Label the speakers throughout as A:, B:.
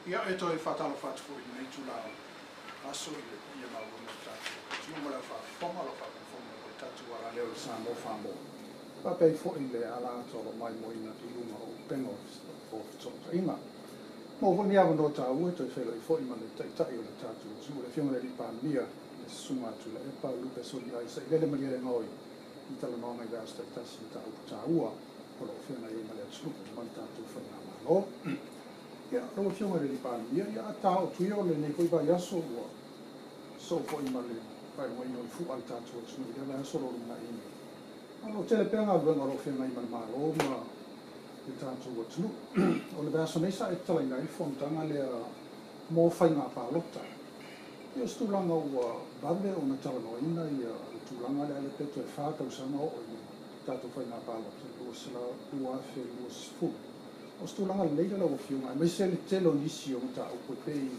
A: Ia, e toe faatalofa atu foi i lenei itula o le aso i le paia maualuga o le tatou atunuu ma le au faafofoga o lo o faafogafoga mai foi i le tatou ala lea o le Samoa 4 More. Faapea ai foi le ala atoa o lo o maimoaina i luga o upega o fesootaiga. Maua foi lenei avanoa taua e toe feiloai foi ma le Taitai o le tatou atunuu, le Afioga i le Alii Palemia, le Susuga Tuilaepa Lupe Soliai Sailele Malielegaoi, i talanoaga i vaiaso taitasi i mataupu taua o lo o feagai ai ma le atunuu ma le tatou faigamalo. Ia, lau Afioga i le Alii Palemia, ia a taoto ia o lenei foi vaiaso ua sosoo foi ma le faailogaina o le fua a le tatou atunuu i lea vaiaso o lo o lumanai nei. O lo o tele pea galuega o lo o feagai ma le Malo ma le tatou atunuu. O le vaiaso nei sa e tatalaina ai le fonotaga lea mo faiga palota. Ia, o se tulaga ua vave ona talanoaina ia le tulaga lea, lea pe toe 4 tausaga oo i le tatou faiga palota 2020. O se tulaga lelei lea lau Afioga, aemaise le tele o nisi o mataupu e pei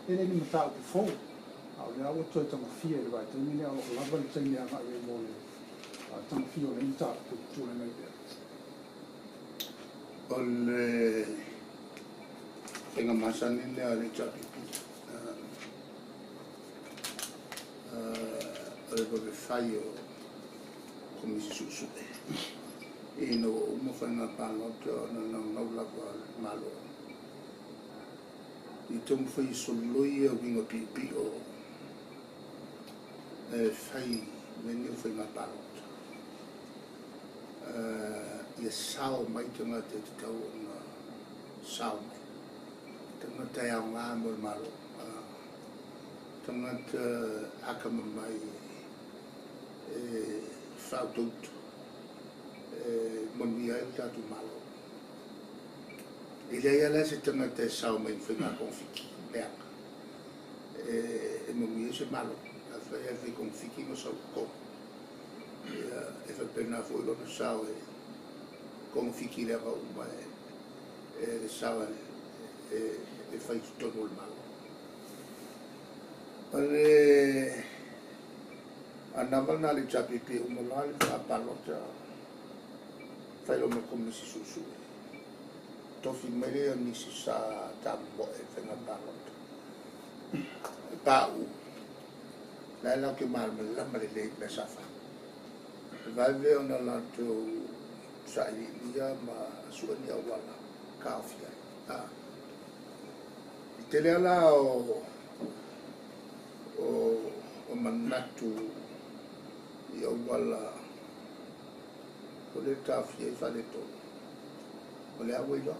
A: e le ni mataupu fou, a o lea ua toe tagofia i le vaitaimi lea o lo o lava le taimi e agai ai mo le tagofia o nei mataupu e tulai mai pea.
B: O le faiga masani lea a le HRPP, o le vavefai o Komisi Suesue ina ua uma faiga palota ona naunau lava le Malo i taumafai e soloia uiga piopio e fai mea nei o faiga palota, ia sao mai tagata e tatau ona sao mai, tagata e aoga mo le Malo, tagata atamamai e faautautu e manuia ai le tatou Malo. E leai lava la se tagata e sao mai i faiga kogefiti leaga e manuia ai se Malo. Afai e fai kogefiti ma sau totonu, ia, e faapena foi lona sao e kogefiti leaga uma e le sao e fai i totonu o le Malo. O le anava lena a le HRPP, uma loa le faiga palota, fai loa ma Komisi Suesue, tofi mai lea o nisi sa tamomoe i faiga palota e pauu la e latou te malamalama lelei i mea sa fai. E vave ona latou sailiilia ma sue ni auala taofia ai. I tele ala o manatu i auala o le taofia ai faaletonu, o le a ua iloa.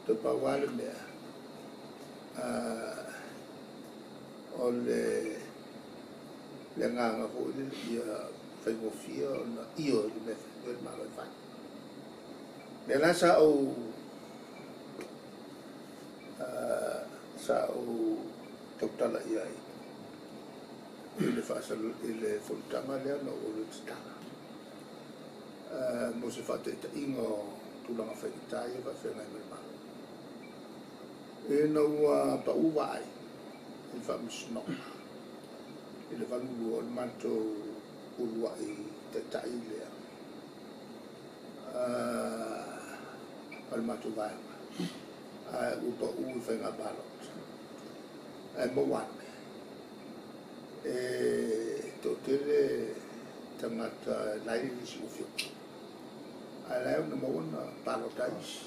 B: Toe pau lava le mea, o le agaga foi lele ia faigofie ona io i le mea fai le Malo e fai. Lea la sa ou tautala i ai i le i le fonotaga lea na ou alu e tatala mo se faataitaiga o tulaga faigata ia faafeagai ma le Malo. Ina ua pau vaai i le faamasinoga i le 82, o le matou uluai taitai lea o le matou vaega, ae ua pau i faiga palota. Ae maua ane e toatele tagata la e lisi ua fioki, ae la e ona maua na palota ai isi.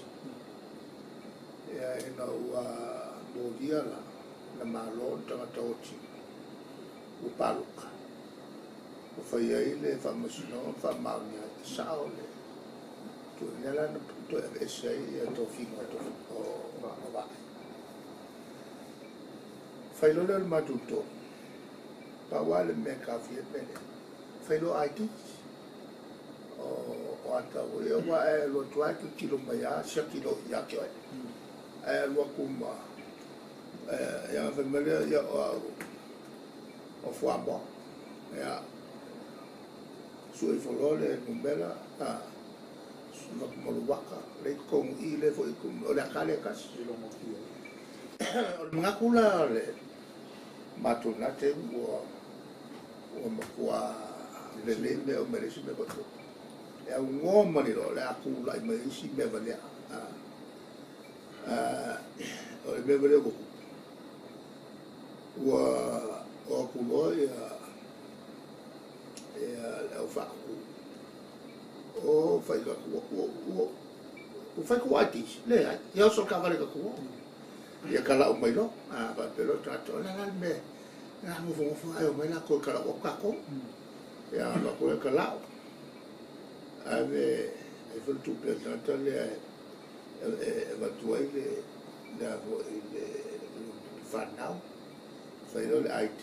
B: Ia, ina ua molia la na malo le tagata oti ua palota, ua fai ai le faamasinoga ma faamaonia ai e sao le lea la na toe aveese ai ia tofiga o Vaai. Fai loa lea o le matou tonu, pau lava le mea e taofia ai le mea lea, fai loa ID o ata foi ia, aua e alu atu lava e tilotilo mai lava, siaki loa ia te oe. Ae alu atu ma ia fai mai lea, ia o au o fuamoa. Ia, sue ifo loa le numera, ma le ata, le i totonu i le foi o le ata lea e tasi. O le manatu la o le matou na taimi ua matua lelei mea o mea le isi mea foi. E aunoa ma le loa o le a tulai mai isi mea valea. O le mea ma lea ua tupu, ua o atu loa ia le au faatutu o fai atu ua fai tou IDs, leai, ia oso i le taavale tatou o. Ia talau mai loa, a faapea loa le tagata, o le a la le mea e nofonofo ae omai latou e talau atu tatou. Ia alu atu lea talau, ave ai foi le tupe a le tagata lea e avatu ai le foi le fanau, fai loa le ID,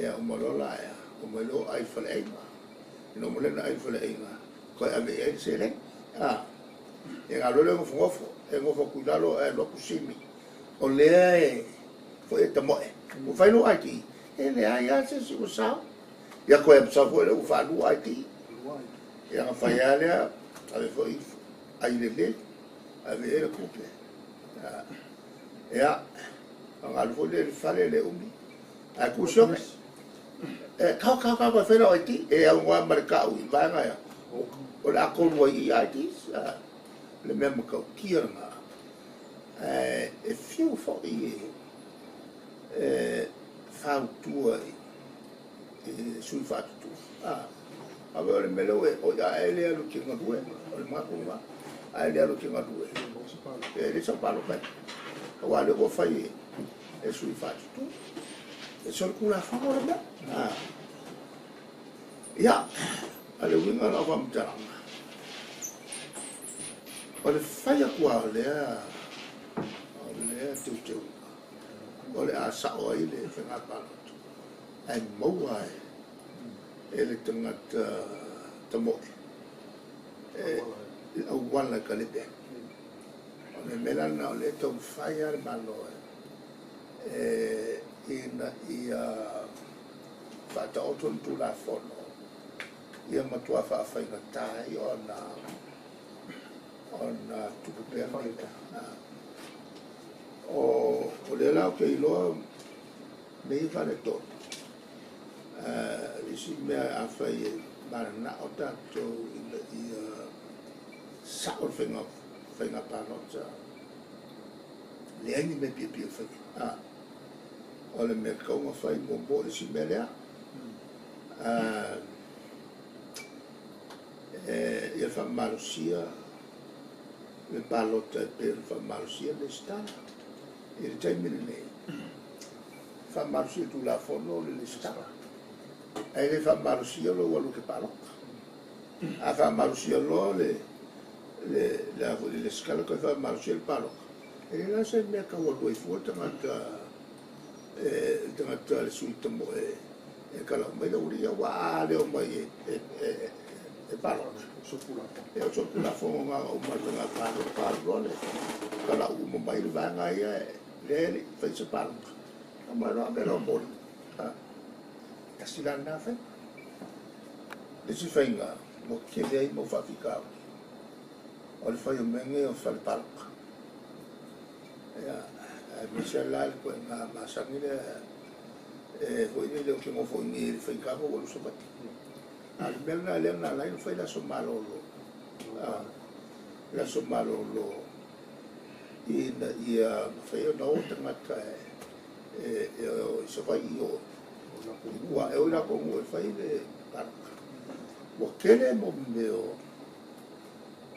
B: ia uma loa la ea, omai loa ai i le faleaiga. Ina uma lea ona ai i le faleaiga, toe ave i ai le seleni. Ia na alu ai lea nofonofo, e nofo atu i lalo ae alu atu simi. O lea e foi e tamoe. Ua fai lou ID, e leai lava se isi ua sao. Ia toe sau foi lea ua faalua ID. Ia na fai lava lea, ave foi ai lelei, ave i ai le tupe. Ia, ona alu foi lea i le fale le umi. Ae tuu sioki. E kao kao kao fai lau ID, e aunoa ma le tau i vaega ia. O le a tolu ai i IDs, le mea matautia lena. E fiu foi e fautua i sui faatutu. Awe o le mea lea ua oi a e le alu ki galue, o le manatu lena. A e le alu ki galue, e le sau palota ai. Aua lea ua fai e sui faatutu. E solitulafono le mea. Ia, a le uiga o lau faamatalaga, o le fai atu lava o lea teuteuga, o le a sao ai le faiga palota, ae maua e le tagata tamoe le auala e kalepe ai. O le mea la lena o lea e taumafai lava le Malo ina ia faataoto le Tulafono ia matua faafaigata ai ona tupu pea nei mea. O lea la ou te iloa mea ia faaletonu. Le isi mea afai e mananao tatou ina ia sao le faiga palota, leai ni mea piapia e faia. O le mea tatau ona fai muamua le isi mea lea, ia faamalosia le palota e pei ona faamalosia le lesitala. I le taimi lenei, faamalosia le Tulafono le lesitala, ae le faamalosia lou alu e te palota. A faamalosia loa le lesitala, toe faamalosia le palota, e le la se mea tau alu ai fua le tagata le sui tamoe e talau mai le ulia, ua a leo mai e palota. E o solitulafono na uma le faiga palota, alu loa le talau uma mai le vaega ia lea e le i fai se palota. Mai loa ave loa moli. Tasi la lena faiga. Le isi faiga ua tele ai mau faafitauli, o le fai o mea nei o fale palota. Ia, aemaise la le ituaiga masani lea e foi lele o te nofo i nei i le faigata ua alu i Savaii. A o le mea lena lea na ala ai ona fai le aso malolo. Le aso malolo ina ia mafai ona o tagata e o i Savaii o ua e o i latou nuu e fai le palota. Ua tele mo mea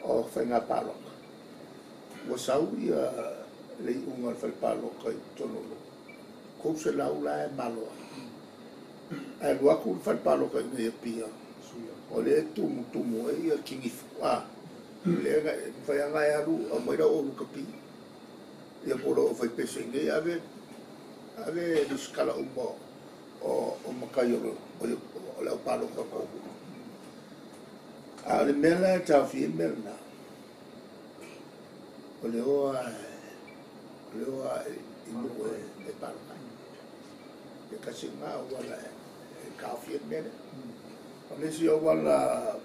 B: o faiga palota. Ua sau ia le iuga o le fale palota i totonu o nuu. 300 la e malo ai. Ae alu atu le fale palota i nei Apia, o lea e tumutumu ai ia kinifu. Lea e mafai lava ona e alu aumai lau olu kapi. Ia po o lau fai pese i nei ave lesitala uma o matai o le au palota o nuu. A o le mea la e taofia ai mea lena, o le o a i nuu e palota ai. Ia kasi lena auala e taofia ai le mea lea. O le isi auala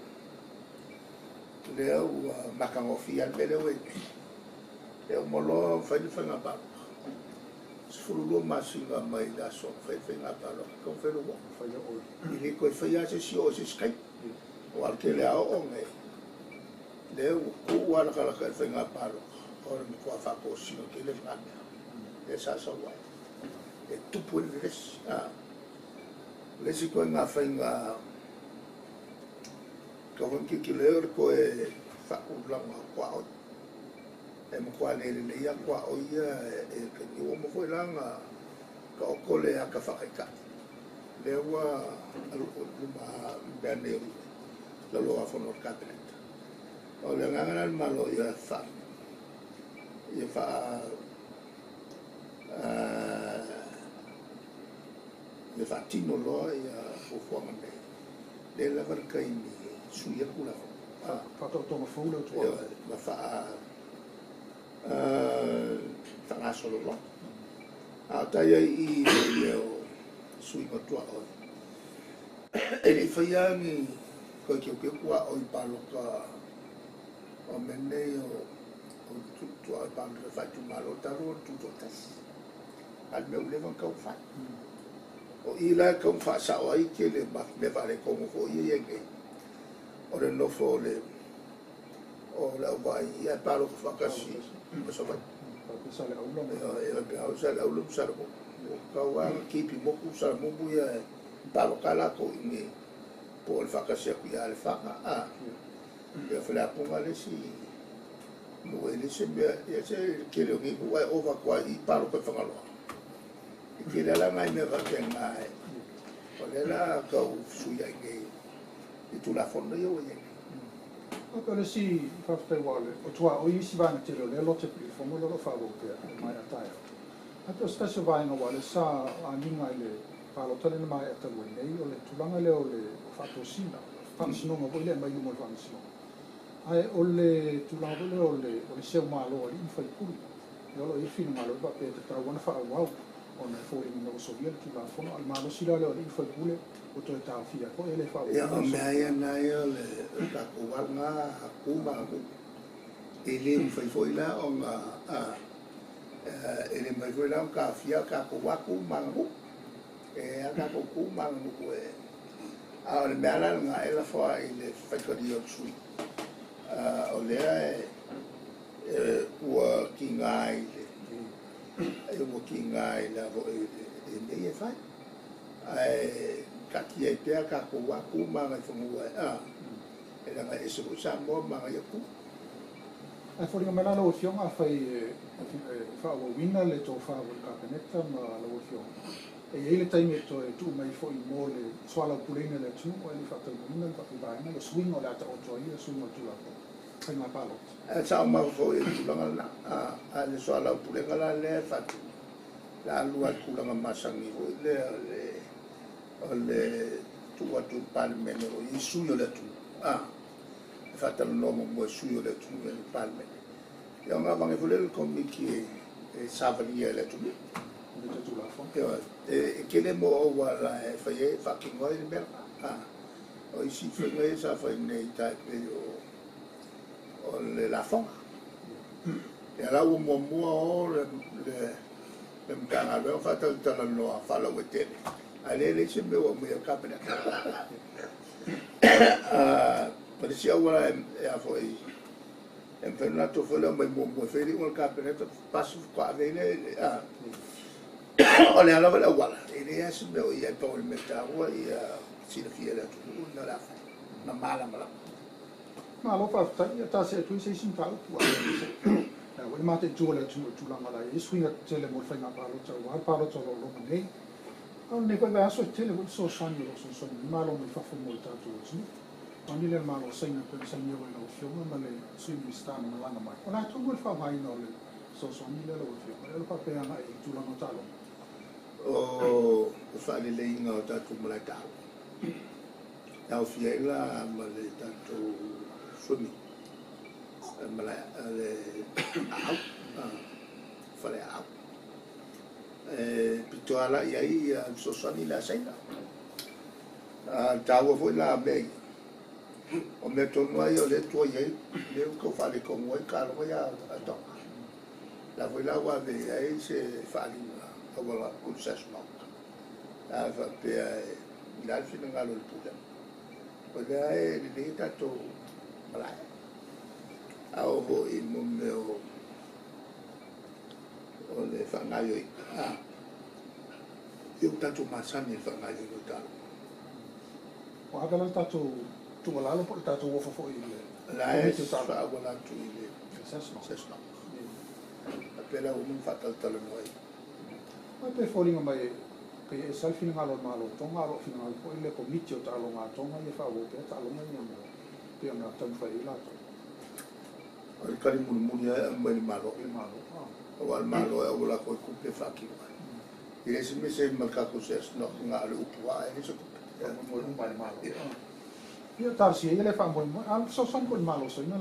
B: lea ua matagofie le mea lea ua i ai. E uma loa fai le faiga palota. 12 masina mai le aso fai le faiga palota, tau fai lou oo. I le toe faia lava se isi oo i se isi taimi. O le tele a oo nei, lea ua tuu lava latalata i le faiga palota. O le matua faatosina tele lena mea lea sa sau ai e tupu ai le vevesi. O le isi ituaiga faiga tau foi ona tilotilo i ai o le toe faatulaga o tuaoi. E matua le lelei lava tuaoi ia i le taimi nei. Ua uma foi la ona taoto le ata faataitai lea ua alu i luma mea nei o le Laulau-a-Fono a le Kapeneta. O le agaga la o le Malo ia faa ia faatino loa ia fuafuaga nei, lea lava le taimi e sui ai le Tulafono.
A: Faataotoga fou le tuaoi.
B: Ma faagasolo loa. A o tai ai i i mea o suiga o tuaoi, e le i faia ni toe teuteu tuaoi palota o mea nei o tuaoi palota faaitumalo talu ona tutoatasi. A o le mea ua leva ona tatau ona fai. O i la e tatau ona faasao ai tele ma mea faaletonu foi ia e i ai nei. O le nofo o le auvaa i ae palota faatasi ma Savaii. E pe Saleaula ma Salamumu. Ua tatau lava ona kipi motu Salamumu ia e palota latou i inei po o le faatasi atu ia Lefaga. Ia Faleapuga le isi nuu e le se mea, ia se tele o nei nuu ae ova atu ai i palota i Fagaloa. E tele la nai mea faapena o lea la tau fesuiai nei i Tulafono ia ua i ai nei.
A: O le isi faafetai aua o tuaoi isi vaega tele o lea lote i le fono lea o lo o faaauau pea e maea taeao. Ae pe o se tasi o vaega aua o lea sa agiga i le palota lea na maea talu ai nei, o le tulaga lea o le faatosina, faamasinoga foi lea e aumai i luma o le faamasinoga. Ae o le tulaga foi lea o le seumalo a alii ma faipule. Ia o lo o i ai le finagalo e faapea e tatau ona faaauau ona e foliga mai ua solia le Tulafono, a o le malosi la lea o alii ma faipule ua toe taofia foi e le faaauau.
B: Ia o mea ia na ia o le tatou ala tu ma aganuu. E le mafai foi la ona e le mafai foi la ona taofia tatou tu ma aganuu. E a tatou tu ma aganuu e. A o le mea la lena e lafo ai i le faitalia o le sui. O lea e ua kiga i le ua kiga i le foi e nei e fai. Ae taatia ai pea tatou tu ma agaifanua e leaga e ese foi Samoa ma agaia tu.
A: Ae foliga mai la lau Afioga afai e faaauauina le tofa o le Kapeneta ma lau Afioga. E i ai le taimi e toe tuu mai foi mo le soalaupuleina o le atunuu ae le faataunuuina le vaega le suiga o le a taoto ai le suiga o le Tulafono faiga palota.
B: E sao mau foi i le tulaga lena. A le soalaupulega la lea e faatino, la alu ai le tulaga masani foi lea o le tuu atu i le Palemene o i sui o le atunuu. E faatalanoa muamua e sui o le atunuu i le Palemene. Ia ona aveane foi lea le komiti e savalia e le atunuu. E tele mo auala e fai ai e faatino ai le mea lena. O isi faiga ia sa fai nei tai pei o le lafoga. Ia la ua muamua o le Matagaluega faatalatalanoa faalauaitele. Ae le leai se mea ua aumai e le Kapeneta. O le isi auala e a foi e mafai ona latou foi le aumai muamua e fai le iuga a le Kapeneta pasi faatoa ave ai lea. O le a lava le auala, e leai lava se mea o i ai pau o le mea taua ia silafia e le atunuu le mea o le a fai ma malamalama.
A: Malo faafetai, ia ta see atu i se isi mataupu. Ua le mataitu o le atunuu i tulaga la i ai suiga tele mo le faiga palota aua le palota o lo o loma nei. A o lenei foi vaiaso e tele foi fesoasoani o lo o fesoasoani mai Malo mai fafo mo le tatou atunuu. Ani le Malo o Saina pei ona sainia ai lau Afioga ma le Sui Minisita na malaga mai. O le a tonu le faaaogaina o le fesoasoani lea lau Afioga, o le faapea agai i tulaga o taaloga.
B: O le faaleleiga o tatou malae taaloga. E aofia ai la ma le tatou swimming, malae le aau, fale aau. E pito ala i ai ia fesoasoani le a Saina. Taua foi la mea ia. O mea tonu ai o le tua i ai, lea ua tau faaletonu ai taaloga ia a Tonga. La foi la ua ave i ai se faaaliga auala atu i le SASNOC. A faapea e le a le finagalo o le pulega. O lea e lelei tatou malae. A oo foi mo mea o o le faagaoioiga. Ia ua tatou masani i le faagaoioiga o taaloga.
A: Ua ave la le tatou tuualalo po o le tatou ofo foi i le
B: La e
A: Komiti o Taaloga.
B: Faaauala atu i le
A: SASNOC.
B: SASNOC. Faapea la ua uma ona faatalatalanoa ai.
A: Ai pe foliga mai pei e ese lava le finagalo o le Malo o Toga, a o lo o finagalo foi le Komiti o Taaloga a Toga ia faaauau pea taaloga ia mo pei ona taumafai ai latou.
B: O le tali mulimuli lava e aumai i le Malo.
A: I le Malo.
B: Aua o le Malo e auala atu ai tupe e faatino ai. E leai se mea se ma le tatou SASNOC na o le upu lava, e leai se tupe.
A: Faamoemoe uma i le Malo. Ia talosia ia lea faamoemoe. A o le fesoasoani foi i le Malo o Saina,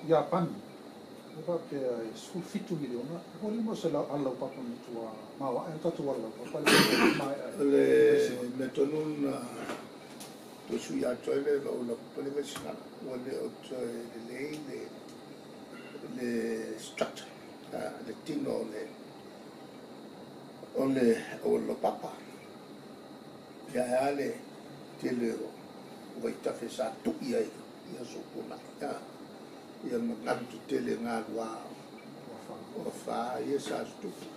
A: Iapani, e faapea e $17 miliona. E foliga mai o se alalaupapa matua maoae le tatou alalaupapa lea ua maea
B: O
A: i
B: le
A: le
B: mea tonu na toe sui atu ai le auala le Vaisigano, ua le o toe lelei le structure, le tino o le auala laupapa. Ia ae a le tele o vaitafe sa tui ai i aso tuanai. Ia ma galu tetele galua
A: ua
B: o afa ia sa tutupu.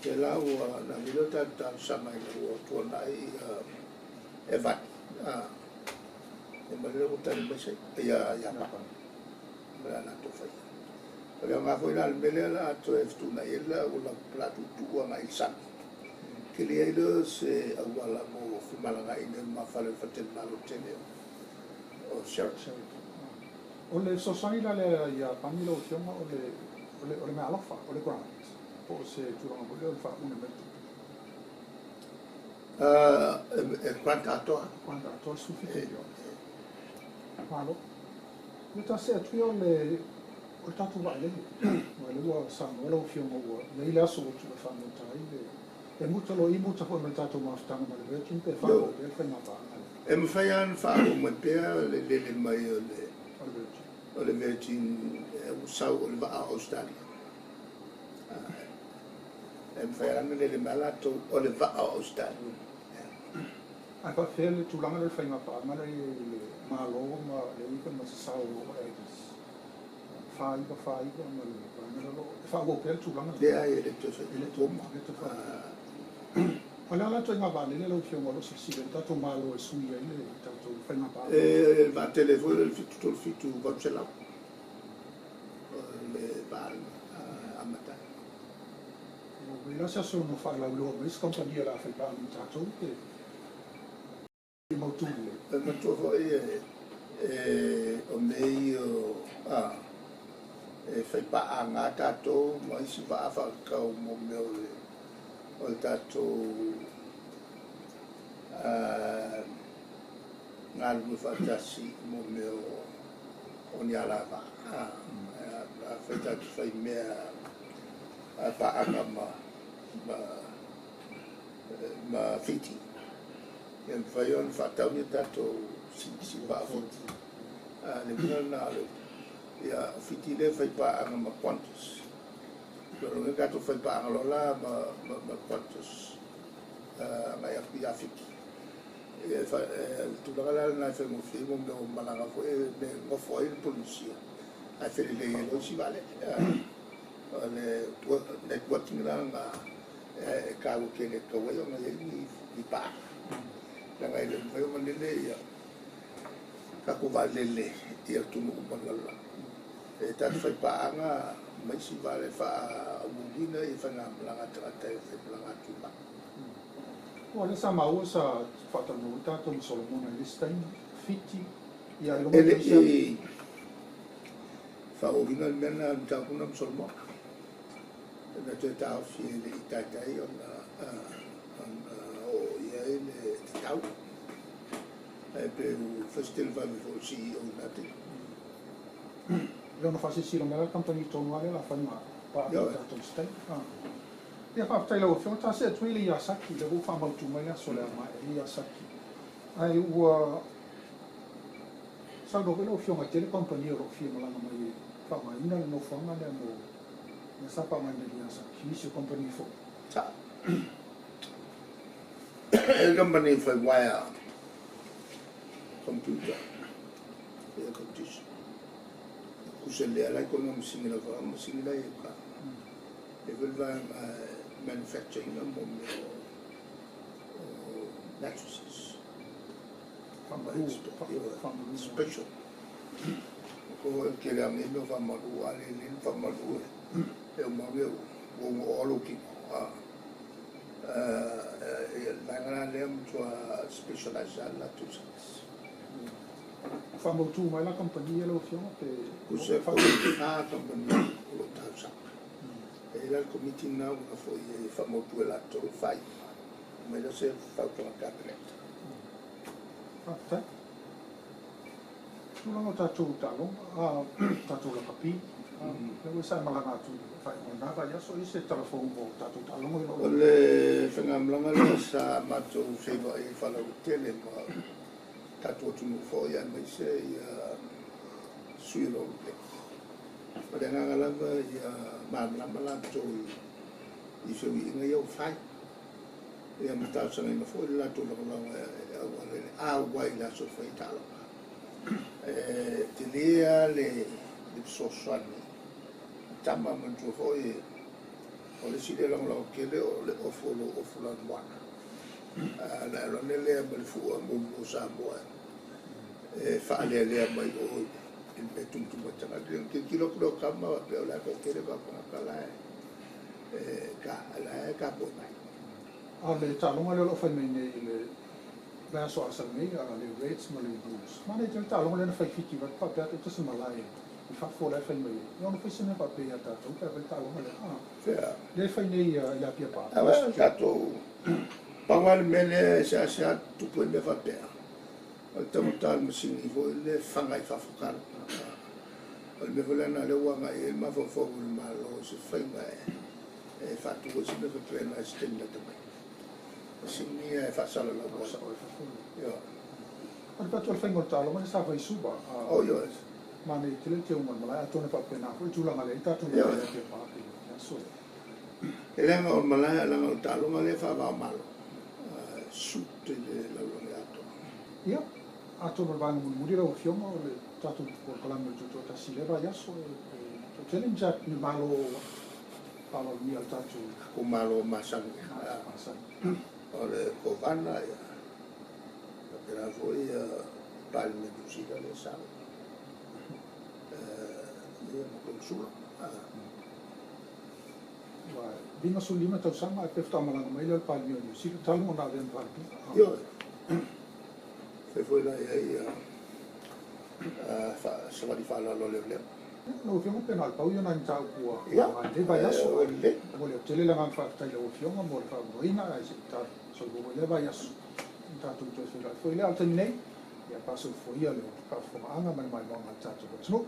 B: Ia la ua na vilo tatou talosaga ina ua tuanai ia Evani. E ma lea ua tali mai se ia Iapani ma le latou faia. O le aoga foi la o le mea lea la a toe fetuunai ai le auala la tuutuu agai i le sami. Tele ai lea se auala mo femalagaaiga ma fale o le faletalimalo tele o Sheraton.
A: O le fesoasoani la lea Iapani lau Afioga, o le meaalofa, o le grant, po o se tulaga foi lea o le faaune mai tupe?
B: E grant atoa.
A: Grant atoa $17 miliona. Malo. Ia ta see atu ia o le tatou vaalele. Ua lea ua saunoa lau Afioga ua i ai le aso ua tulai faamauta ai le e muta loa i muta foi ma le tatou mafutaga ma le Virgin pe faaauau pea le faiga paaga lea.
B: E mafai lava ona faaoo mai pea le lele mai o le
A: O le Virgin.
B: O le Virgin e ua sau o le vaa o Australia. E mafai lava ona lele mai latou o le vaa o Australia.
A: Ae faapefea le tulaga lea o le faiga paaga lea i le Malo ma le iai foi ma se sao o Airbus 499 ma le vaega lea o lo o e faaauau pea le tulaga lea?
B: Leai, e le toe fai.
A: E le toe le toe faaauau. O le a la ituaiga vaalele lau Afioga o lo o silasila i le tatou Malo e sui ai le tatou faiga paaga?
B: E vaatele foi le 737 800 o le vaa amata.
A: Ua la se aso no faalauiloa mai se kamupani o le a faipaaga ma tatou pe mautu lelei?
B: E matua foi e o mea o a e faipaaga tatou ma isi vaa faakau mo mea o le tatou galulue faatasi mo mea o ni alavaa. A fai tatou fai mea paaga ma Fiti, ia mafai ona faatau ni tatou si vaa Fiti. Le uiga lena o le upu. Ia o Fiti lea e fai paaga ma Qantas. O le tatou fai paaga loa la ma Qantas agai atu ia Fiti. Ia le tulaga la lena e faigofie mo mea o malaga foi e mea e nofo ai le Polynesia ae felelei ai loa isi vaalele. O le networking la lena e taua tele e tatau ai ona i ai ni paaga. Leaga e le mafai ona lele ia tatou vaalele i atunuu uma o le lalolagi. E tatou fai paaga ma isi vaalele faaauauina ia faigamalaga a tagata e faimalaga atu i vaa.
A: O lea sa maua sa faatalanoa tatou ma Solomona i le isi taimi, Fiti, ia iloga
B: E le i faaauauina le mea lena le mataupu ma Solomona. Na toe taofi e le i taitai ona oo i ai le tatau. Ae pe ua fai se televave foi o le CEO i lena taimi.
A: Le ona faasilasila mai la le kamupani tonu lava lea o le a fai ma paaga ma tatou i se taimi. Ia faafetai lau Afioga, ta see atu ai le Yazaki, lea ua faamautu mai le aso o le a maea ai le Yazaki. Ae ua saunoa foi lau Afioga i tele kamupani o lo o fia malaga mai e faaaogaina le nofoaga lea mo lea sa faaaogaina i le Yazaki, nisi o kamupani foi.
B: Sa. E kamupani fai uaea computer, air condition. Kusa lea lai kona masini lava, masini lai e ka. E foi le vaega e manufacture ina mo mea o mattresses.
A: Faamalu.
B: Special. Ko e tele a mea faamalu a le le faamalu e o mau e ua ua olo kino. Le vaega la lea matua specialize a latou service.
A: Faamautu mai la kamupani ia lau Afioga pe?
B: Tusa e fa kamupani o lo o talosaga. E i ai la le komiti lena ua foi e faamautu e latou fai. Mai la se fautuaga Kapeneta.
A: Faafetai. Tulaga o tatou taaloga, tatou lakapi, lea ua sa e malaga atu i le faaiuga o lena vaiaso, i se tala fou mo tatou taaloga i
B: O le faigamalaga lea sa matou feiloai ai faalauaitele ma tatou atunuu foi aemaise ia sui o le Olympic. O le agaga lava ia malamalama latou i feuiiga ia ua fai. Ia ma talosagaina foi le latou lagolago e auala i le auai i le aso e fai ai taaloga. E tele lava le fesoasoani tama manatua foi o le isi lea lagolago tele o le ofu o lou ofu lanumoana. Ona e alu ane lea ma le fua mumu o Samoa e faalealea mai o i le mea tumutumu ai tagata. Ona tilotilo atu lea o tama faapea o le a toatele o tagata la e la e tapuai mai.
A: A o le taaloga lea o lo o fai mai nei i le vaiaso asa nei, le Reds ma le Blues. Manaia tele le taaloga lea na fai Fiti vaeatu faapea atu e tasi malae i fafo la e fai mai ai. Ia ono fai se mea faapea ia tatou pe a fai le taaloga lea.
B: Fea?
A: Lea e fai nei i le Apia Park.
B: Aua tatou pau lava le mea lea e seasea tupu ai mea faapea. O le taugata o le masini foi lea e faga i fafo taaloga. O le mea foi lea na lea ua agai i ai le mafaufau o le Malo i se faiga e faatu ai se mea faapena i se taimi lata mai. Masini ia e faasalalau ai.
A: Sao i fafo.
B: Ia.
A: O le patu o le faiga o le taaloga lea sa fai i Suva.
B: O ioe.
A: Manaia tele le teuga o le malae atonu e faapena foi tulaga lea i tatou i le Apia Park i le aso lea.
B: E leaga o le malae, leaga o le taaloga lea e faava o Malo. Suit i le lalolagi atoa.
A: Ia, atonu o le vaega mulimuli lau Afioga o le tatou polokalame o le Tutoatasi i lea vaiaso e toatele ni Malo faaaloalogia o le tatou
B: Tatou Malo masani.
A: Masani.
B: O le Kovana, ia. Faapena foi Palemia o Niu Sila lea sa ia ma Konesula.
A: Ua 55 tausaga ae pei faatoa malaga mai lea o le Palemia o Niu Sila talu ona avea ma Palemia.
B: Ioe. Fai foi la i ai savali faaaloalo a leoleo.
A: Lau Afioga pe na o le pau ia nai mataupu ua
B: Ia,
A: agai i lenei vaiaso.
B: Ua lelei.
A: Momoli atu tele le agaga faafetai i lau Afioga mo le faamoemoeina ae se i ta soifua foi i lea vaiaso. Na tatou toe feiloai foi lea. A o le taimi nei, ia pasoifua ia le faafofogaaga ma le maimoaga a le tatou atunuu.